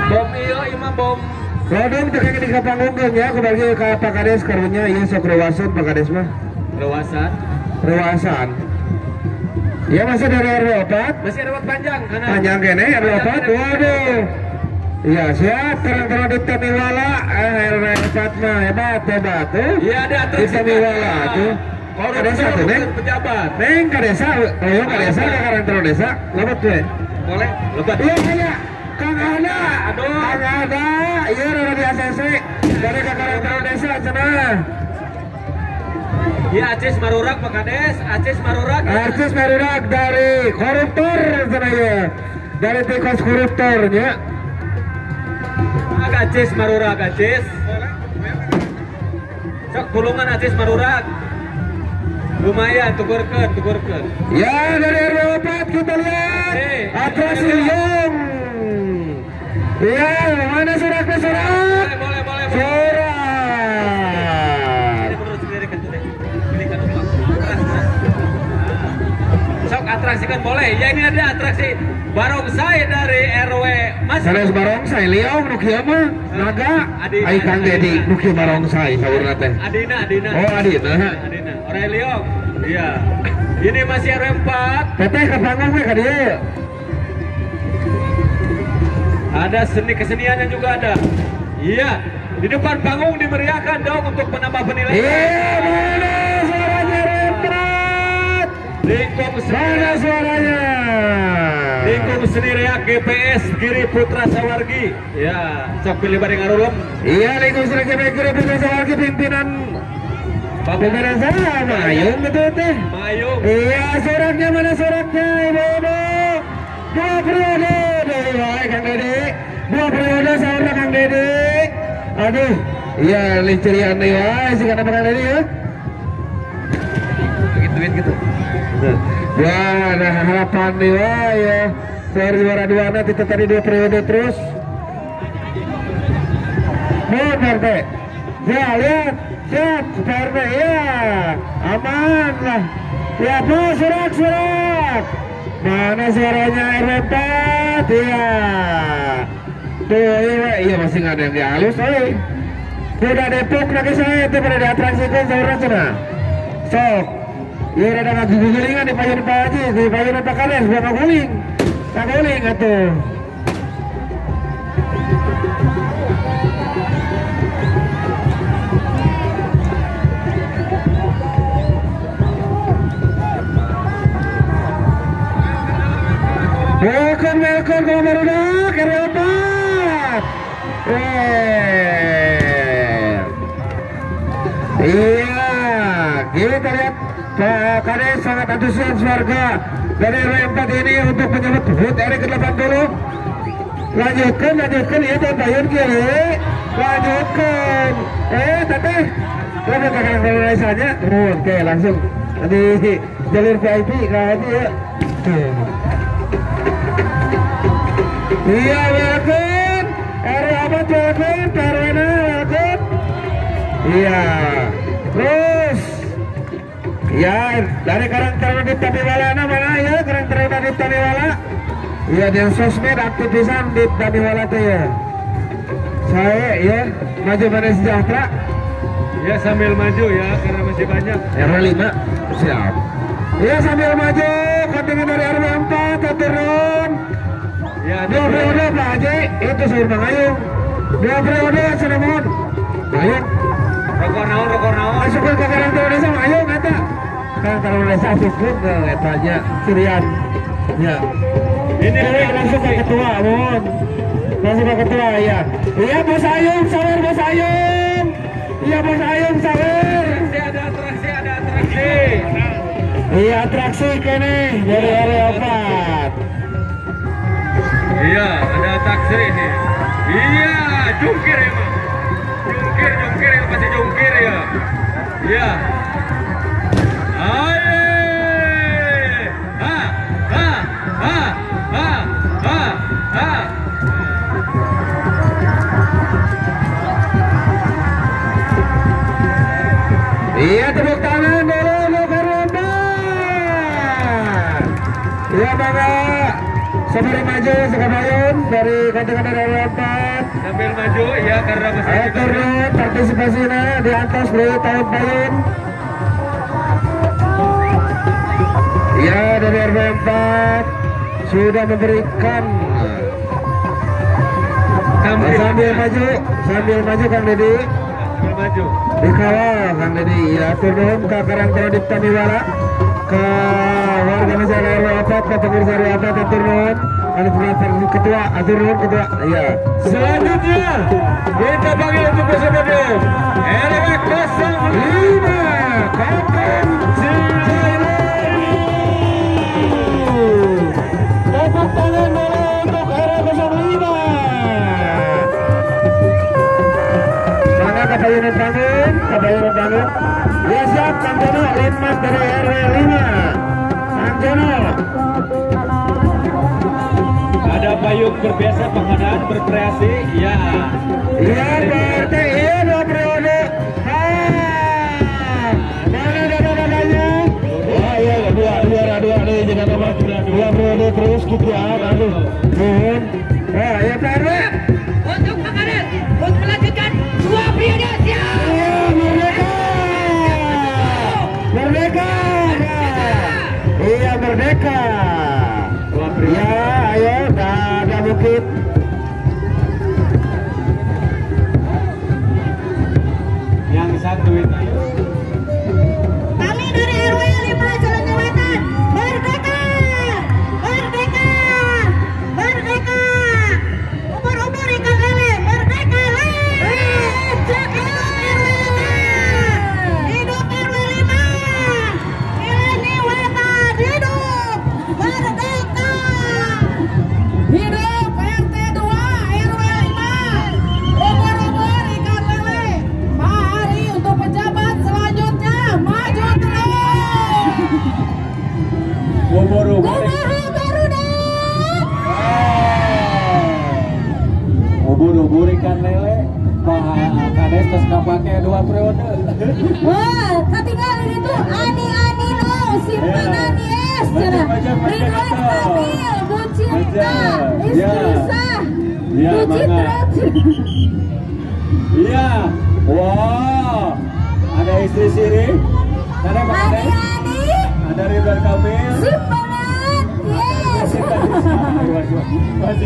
Bom ieu ieu mah bom. Lodong teu kenging di panggungkeun ya, kubagi ka Pak Kades karunya ieu sok rewasan Pak Kades mah. Rewasan? Rewasan. Ya masih dari RW 4. Masih RW panjang kanan. Panjang kene RW 4. Waduh. Iya, siap terang-terang di Tamiwala RW 4 mah hebat hebat. Iya ada atraksi di Tamiwala tuh. Desa tuh neng pejabat. Neng ka desa, toyo ka desa ka Karang Taruna desa. Lebat we. Boleh, lebat. Iya kayak Kang Ada, aduh. Kang Ada, iya udah di ACC dari Karang Taruna Desa cenah. Ya Acis Marurak Pak Kades, Acis Marurak. Acis Marurak dari koruptor cenah ya. Dari tikus koruptornya. Acis Marurak, Acis. Sok tulungan Acis Marurak. Lumayan tukurkeun, tukurkeun. Ya dari RW 4 kita lihat atraksi Liong. Ya, mana suratnya surat? Boleh, boleh, boleh. Surat. Sok atraksikan boleh. Ya ini ada atraksi barongsai dari RW Mas. Sanes barongsai Liong nu kieu mah naga. Ai Kang Dedi nu kieu barongsai saurna teh. Adina, Adina. Oh, Adina. Adina. Orang Liong. Iya. Ini masih RW 4. Teteh ka panggung we ka dieu. Ada seni keseniannya juga ada. Iya, di depan panggung dimeriahkan dong untuk menambah penilaian. Iya, mana suaranya Rembrandt? Lingkung seni. Mana suaranya? Lingkung seni reak GPS Giri Putra Sawargi. Ya, sok pilih bareng ngarulem. Iya, lingkung seni GPS Giri Putra Sawargi pimpinan pimpinan saya Mayung betul teh. Mayung. Iya, soraknya mana soraknya ibu-ibu? Dua periode dari wae Kang Dede. 2 periode saurna Kang Dedi. Aduh, iya lincirian nih wae sih karena Kang Dedi ya. Gituin gitu. Wah, nah harapan nih wae ya. Saur juara 2 na kita tadi 2 periode terus. Mohon RT. Ya, lihat. Siap, Pak RT. Ya, aman lah. Ya, Bu, surak-surak. Mana suaranya RW 4? Iya. Tuh, iya masih nggak ada yang dihalus, oi. Udah Depok lagi saya itu pada diatraksikan saurna cenah. Sok. Iya ada ngagulingan di payun Pak Haji, di payun Pak Kades, buat ngaguling. Ngaguling atuh. Welcome, welcome, kamu barudak, RW 4. Iya, kita lihat Pak Kades sangat antusias warga dari RW 4 ini untuk menyambut HUT RI ke-80. Lanjutkan, lanjutkan, ya Teh Bayun kiri. Lanjutkan. Teteh, kenapa kakak Indonesia-nya? Oke, langsung di jalur VIP kayaknya ya. Iya, welcome. RW 4 welcome, RW welcome. Iya. Terus ya, dari Karang Taruna di Tabiwala mana ya? Karang Taruna di Tabiwala. Iya, di sosmed aktivisan di Tabiwala tuh ya. Saya ya, maju pada sejahtera. Ya, sambil maju ya, karena masih banyak. RW 5, siap. Ya, sambil maju, kontingen dari RW 4 turun. Ya, 2 periode Pak Haji, itu sayur Bang Ayung. 2 periode Cirebon. Ayung. Rokok naon, rokok naon. Masukkan ke Karang Taruna Desa Ayung eta. Karang Taruna Desa asupkeun ke eta nya Sirian. Ya. Ini langsung ke ketua, mohon. Langsung ke ketua ya. Iya Bos Ayung, sawer Bos Ayung. Iya Bos Ayung, sawer. Ada atraksi, ada atraksi. Iya atraksi kene dari RW 4. Iya, ada taksi ini. Iya, jungkir emang. Jungkir, jungkir, ya, pasti jungkir ya. Iya. Aye. Ha, ha, ha, ha, ha, ha. Iya, tepuk tangan dulu untuk RW 4. Iya, Bapak. Sambil maju Sekabayun dari kontingen dari RW 4. Sambil maju ya karena masih ayo turun partisipasinya di atas dari tahun payun. Ya dari RW 4 sudah memberikan sambil maju Kang Deddy. Sambil maju. Dikawal Kang Deddy ya turun ke Karang Taruna di Tamiwala. Ke warga masyarakat RW 4, ke pengurus RW 4, turun. Ada ketua, turun ketua. Iya. Selanjutnya kita panggil untuk bersama podium RW 05 Kampung Cileunyi. Tepuk tangan dulu untuk RW 05. Mana Kabayunan bangun, Kabayunan bangun. Ya siap, Kang Jono, Linmas dari RW 5. Kang Jono. Ada payung berbiasa penggunaan berkreasi, ya. Iya, Pak RT, iya 2 periode. Mana dada-dadanya? Wah, iya, dua nih, jangan lupa. 2 periode terus gitu ya, aduh. Nuhun. Nah, ya Pak RW. Untuk Pak Kades, untuk melanjutkan 2 periode, siap. Iya, merdeka. Merdeka. Iya, merdeka. Ya, ayo, ada bukit. Yang satu itu. Kami dari RW 5 Cileunyi Wetan, merdeka, merdeka, merdeka. Ubur-ubur ikan lele, merdeka. Hidup RW 5, Cileunyi Wetan, hidup, merdeka. Hidup RT 2 RW Ubur-ubur ikan lele. Pak Kades terus kapake 2 periode. Wah, ketinggalan itu Ani no, simpanan yes, Ridwan Kamil, Bu Cinta, istri sah, Bu Citra. Iya, wow, ada istri siri, ada Pak Kades, ada Ridwan Kamil, simpanan yes,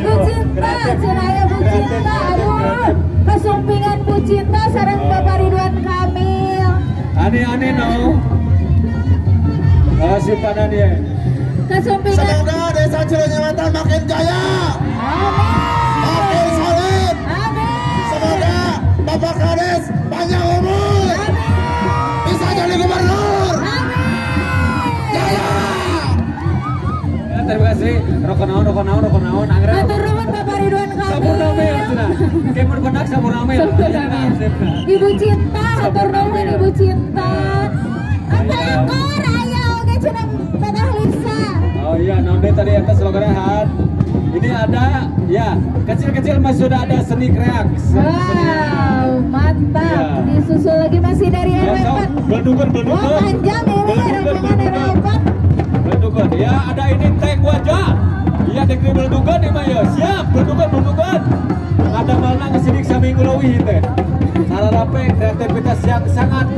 Bu Cinta, cenaya Bu Cinta, aduh. Kesumpingan Bu Cinta sareng Bapak Ridwan Kamil. Ani no. Simpanan ya. Kesumpingan. Semoga desa Cileunyi Wetan makin jaya. Amin. Makin solid. Amin. Semoga Bapak Kades panjang umur. Amin. Bisa jadi gubernur. Amin. Jaya. Ya, terima kasih. Rokok naon anggrek. Hatur nuhun Bapak Ridwan Kamil. Sampurna cenah. Kemun kondak sampurna. Ibu Cinta, hatur nuhun Ibu Cinta. Apa ekor aya oge cenah Teteh Lisa. Oh iya, naon deui tadi eta slogan. Ini ada ya, kecil-kecil masih sudah ada seni kreak. Wow, mantap. Ya. Disusul lagi masih dari RW 4. Beldugun. Wah, panjang ini rombongan RW 4. Beldugun. Ya, ada ini tank wajah. Iya, dek beldugun nih mah ya. Siap, beldugun. Ada malna ngesidik saminggu leuwih teh. Sararape kreativitas yang sangat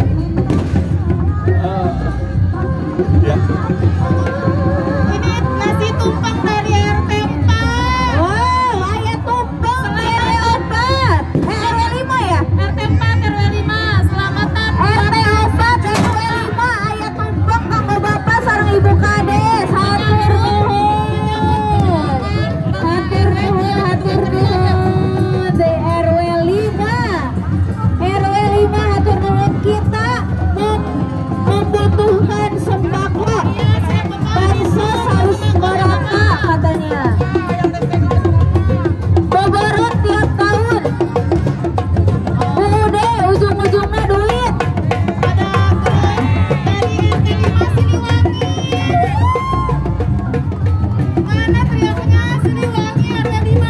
ya. Ini nasi tumpeng dari RT 4. Wow, aya tumpeng dari RT 4. RW 5 ya? RT 4, RW 5. Selamatan RT 4, RW 5 aya tumpeng kanggo Bapak sareng Ibu Kades. Hatur nuhun. Hatur nuhun. Di RW 5. RW 5 hatur nuhun, kita membutuhkan sembako. Bansos harus merata katanya. Boborot tiap tahun. UUD ujung-ujungnya duit. Ada dari RT 5 Siliwangi. Mana teriaknya Siliwangi RT 5.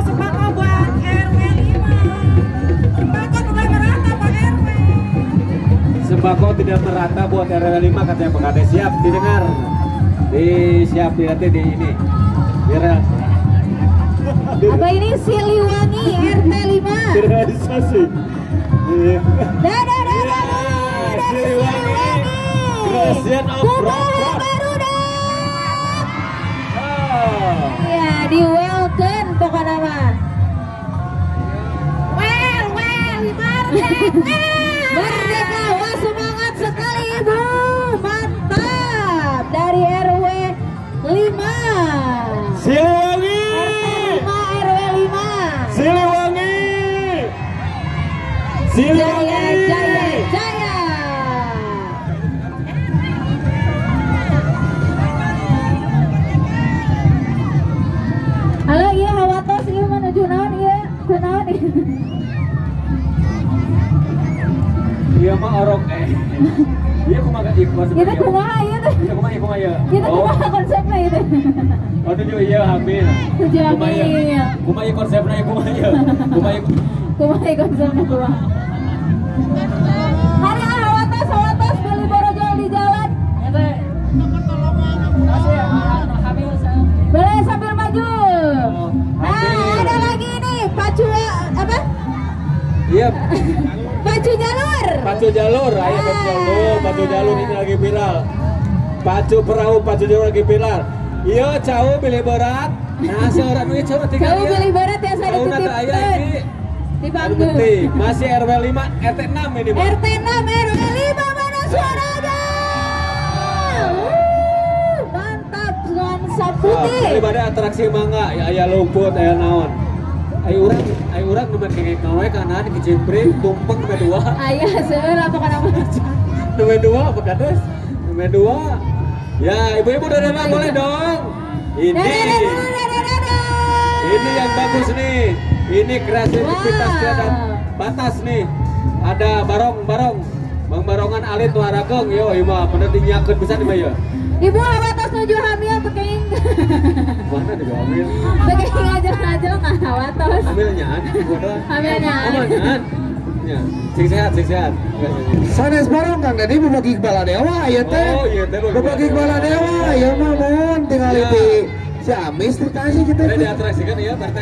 Sembako buat RW 5. Sembako tidak merata Pak RW. Sembako tidak merata buat RW 5 katanya Pak Kades. Siap didengar. Di siap nanti di ini. Apa ini Siliwangi RT 5? Realisasi. Dadah dari Siliwangi. Creation of Kumaha barudak. Ya, di welcome pokoknya mah. Well, merdeka. Merdeka, wah semangat sekali Ibu. Mantap. Dari RW 5. Siliwangi. RT 5 RW 5. Siliwangi. Siliwangi. Jaya jaya jaya. Halo, iya hawatos ieu menuju naon ieu? Kunaon ieu? Iya mah orok Iya kumaha ieu konsepna. Kita kumaha ieu teh? Iya kumaha ieu. Kita kumaha konsepna ieu teh? Oh tujuh iya hamil. Tujuh hamil. Kumaha ieu konsepna ieu kumaha ieu? Kumaha ieu konsepna kumaha? Hari hawatos beli borojol di jalan. Boleh sambil maju. Nah, ada lagi nih pacu apa? Iya. Pacu jalur. Pacu jalur, ayo pacu jalur ini lagi viral. Pacu perahu, pacu jalur lagi viral. Iya, cau pilih berat. Nah, seorang duit cau tinggal. Cau pilih berat ya saya dititipkan. Di panggung. Masih RW 5, RT 6 ini, Pak. RT 6, RW 5 mana suaranya? Mantap, nuansa putih. Daripada atraksi mangga, ya aya lumput, aya naon. Ayo urang nu kengek naon we kana dikecimpring tumpeng nu dua. Aya seueur apa kana mah. Nu dua apa kades? Nu dua. Ya, ibu-ibu dadah boleh dong. Ini. Ini yang bagus nih. Ini kreativitas tiada batas nih. Ada barong-barong. Bang barongan alit nu harakeung yo ieu mah bener dinyakeun pisan ieu mah. Ibu awatos nuju hamil teu kenging. Mana Mana juga ambil. Sebagai ngajel-ngajel ngawatos. Ambilnya, ambilnya. Ambilnya. Ya, sing sehat, sing sehat. Sanes bareng Kang Dedi bebagi Baladewa ieu teh. Oh iya teh bebagi Baladewa ieu mah mun tingali di Ciamis dikasih kita. Ada diatraksikan iya Pak RT.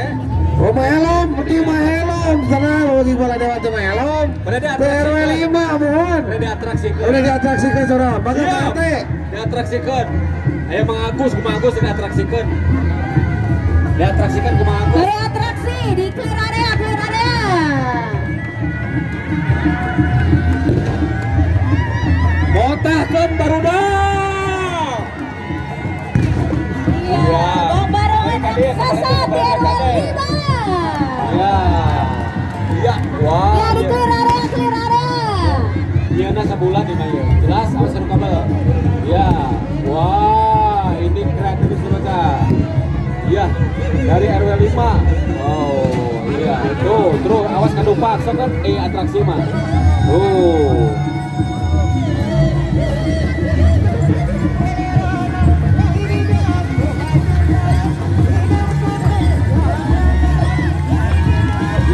Oh mah helm, penting mah helm. Sana bebagi Baladewa teh mah helm. RW 5 mohon. Udah diatraksikan. Udah diatraksikan saudara. Mangga Pak RT. Diatraksikan. Ayo Mang Agus, kumaha Agus diatraksikan. Diatraksikan kumaha Agus. Dari atraksi di clear area, clear area. Motahkeun barudak. Iya, Bang Barongan raksasa di RW 5. Iya. Iya, wah. Ya di clear area, clear area. Iya, nah sebulan ini mah ya. Jelas awas seru kabel. Iya. Wah, ini kreatif semacam. Iya, dari RW 5. Oh, iya. Tuh, terus awas kadupak sok kan atraksi mah. Tuh.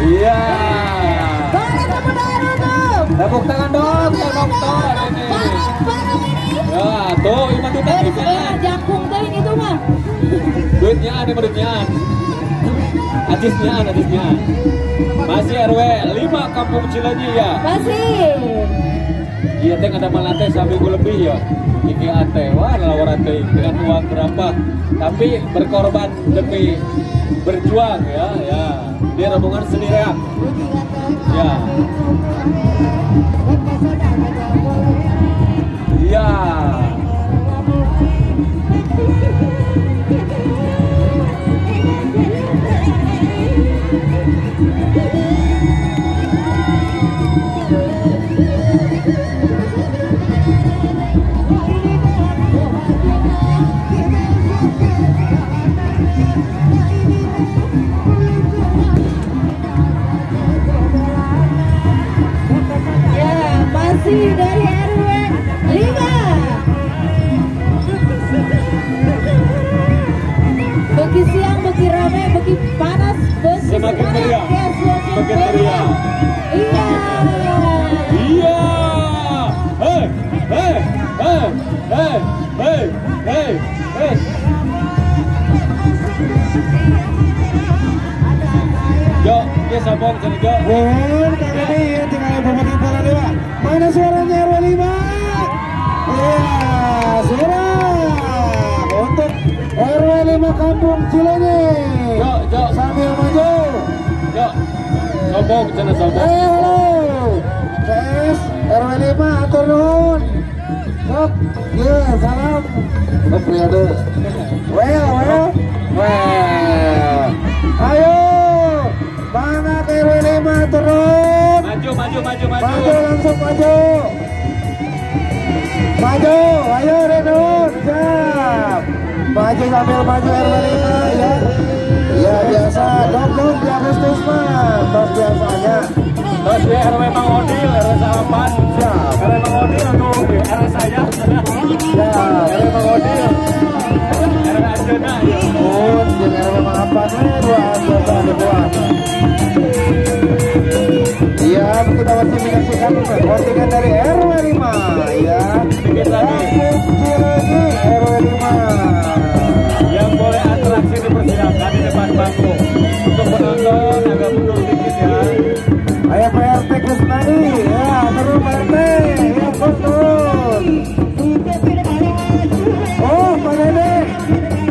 Iya. Boleh tepuk tangan untuk. Tepuk tangan dong, penonton ini. Barang ini. Ya, tuh, ini mah duit. Jangkung teh ini tuh mah. Duitnya ada, duitnya. Ajisnya, ajisnya. Masih RW 5 Kampung Cileunyi ya. Masih. Iya teh ada malate seminggu lebih ya. Iki ate, wah lawaran teh dengan uang berapa? Tapi berkorban demi berjuang ya, ya. Dia rombongan seni reak. Ya. Iya. Ya, masih dari RW 5. Bagi siang, bagi rame, bagi panas, bagi semakin meriah. Ya, semakin meriah. Iya. Iya. Hei, hei, hei, hei, hei, hei, hei. Jo, dia sombong jadi Jo. Mohon Kang Dedi ya tinggal bebagi Baladewa. Mana suaranya RW 5? Iya, suara untuk RW 5 Kampung Cileunyi. Jo, Jo, sambil maju. Jo. Sombong cenah sombong. Halo. CS RW 5 atur nuhun. Sok, ya salam. Oh, periode. Well, well. Well. Ayo. Mana ke RW 5 turun. Maju, maju, maju, maju. Maju langsung maju. Maju, ayo Renun, siap. Maju sambil maju RW 5 ya. Ya biasa, dong dong di Agustus mah, tos biasanya. Tos ya RW Mang Odil, RW Salapan. Siap. RW Mang Odil aduh, RW saya. Siap. RW Mang Odil. RW Anjeuna ya. Mun jeung RW Mang Apan dua biasa dibuat. Iya, kita masih menyaksikan kontingen dari RW 5 ya. Sedikit lagi. Cileunyi RW 5. Yang boleh atraksi dipersilakan di depan panggung. Untuk penonton agak mundur dikit ya. Ayo Pak RT Kusnadi, ya terus Pak RT, ya turun. Oh Pak Dede,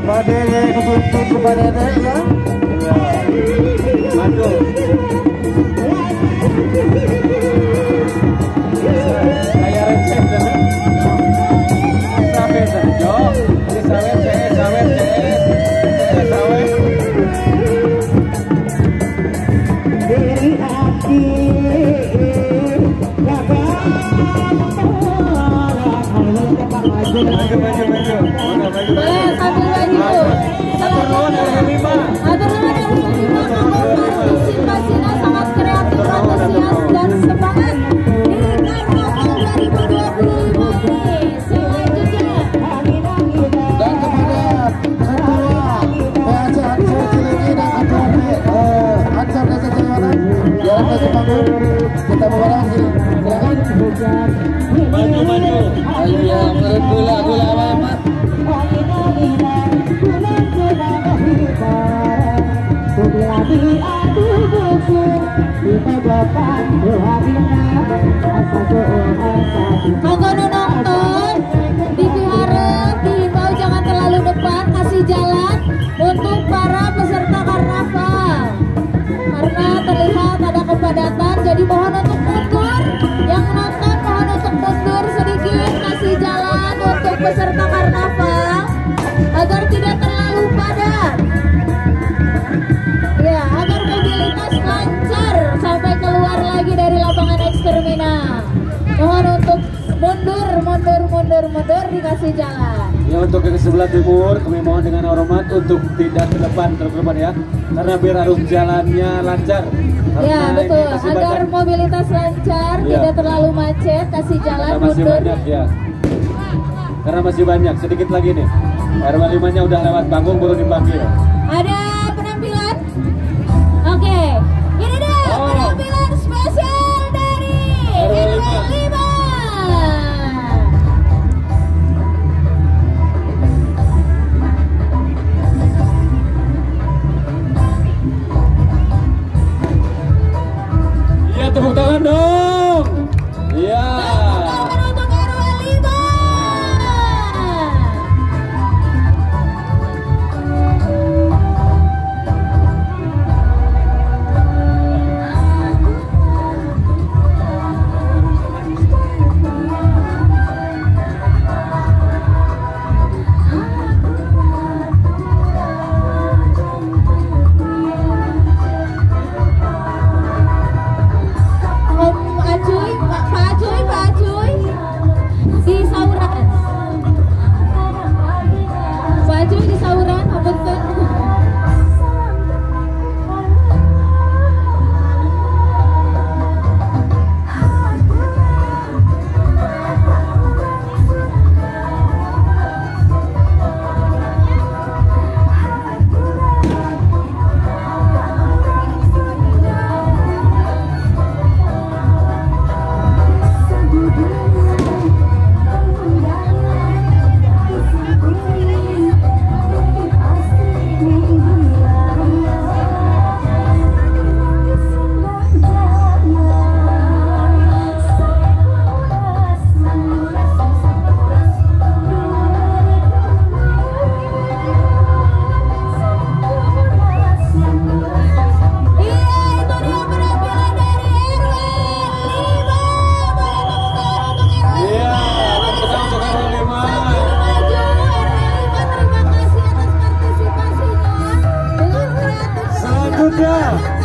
Pak Dede dipimpin ke Pak Dede ya. Maju. Kayak receh sana. Sampai saja. Ini sawer CS, sawer CS, CS sawer. Maju, maju, maju. Boleh sambil maju. Atur nuhun RW 5. Kanggo nu nonton diharap dihimbau jangan terlalu depan, kasih jalan untuk para peserta karnaval. Karena terlihat ada kepadatan, jadi mohon untuk mundur. Yang nonton mohon untuk mundur sedikit, kasih jalan untuk peserta karnaval agar tidak terlalu padat. Ya, agar mobilitas lancar sampai keluar lagi dari lapangan X Terminal. Mohon untuk mundur, mundur, mundur, mundur, dikasih jalan. Ya, untuk yang sebelah timur, kami mohon dengan hormat untuk tidak ke depan, terlalu ke depan ya, karena biar arus jalannya lancar. Karena ya betul, agar banyak mobilitas lancar, ya, tidak terlalu macet, kasih jalan. Karena masih mundur. Banyak ya. Karena masih banyak, sedikit lagi nih. RW 5-nya udah lewat panggung baru dipanggil. Ada penampilan? Oke, ini dia penampilan spesial dari RW 5. Iya, tepuk tangan dong. Iya. Tepuk tangan untuk RW 5. Selanjutnya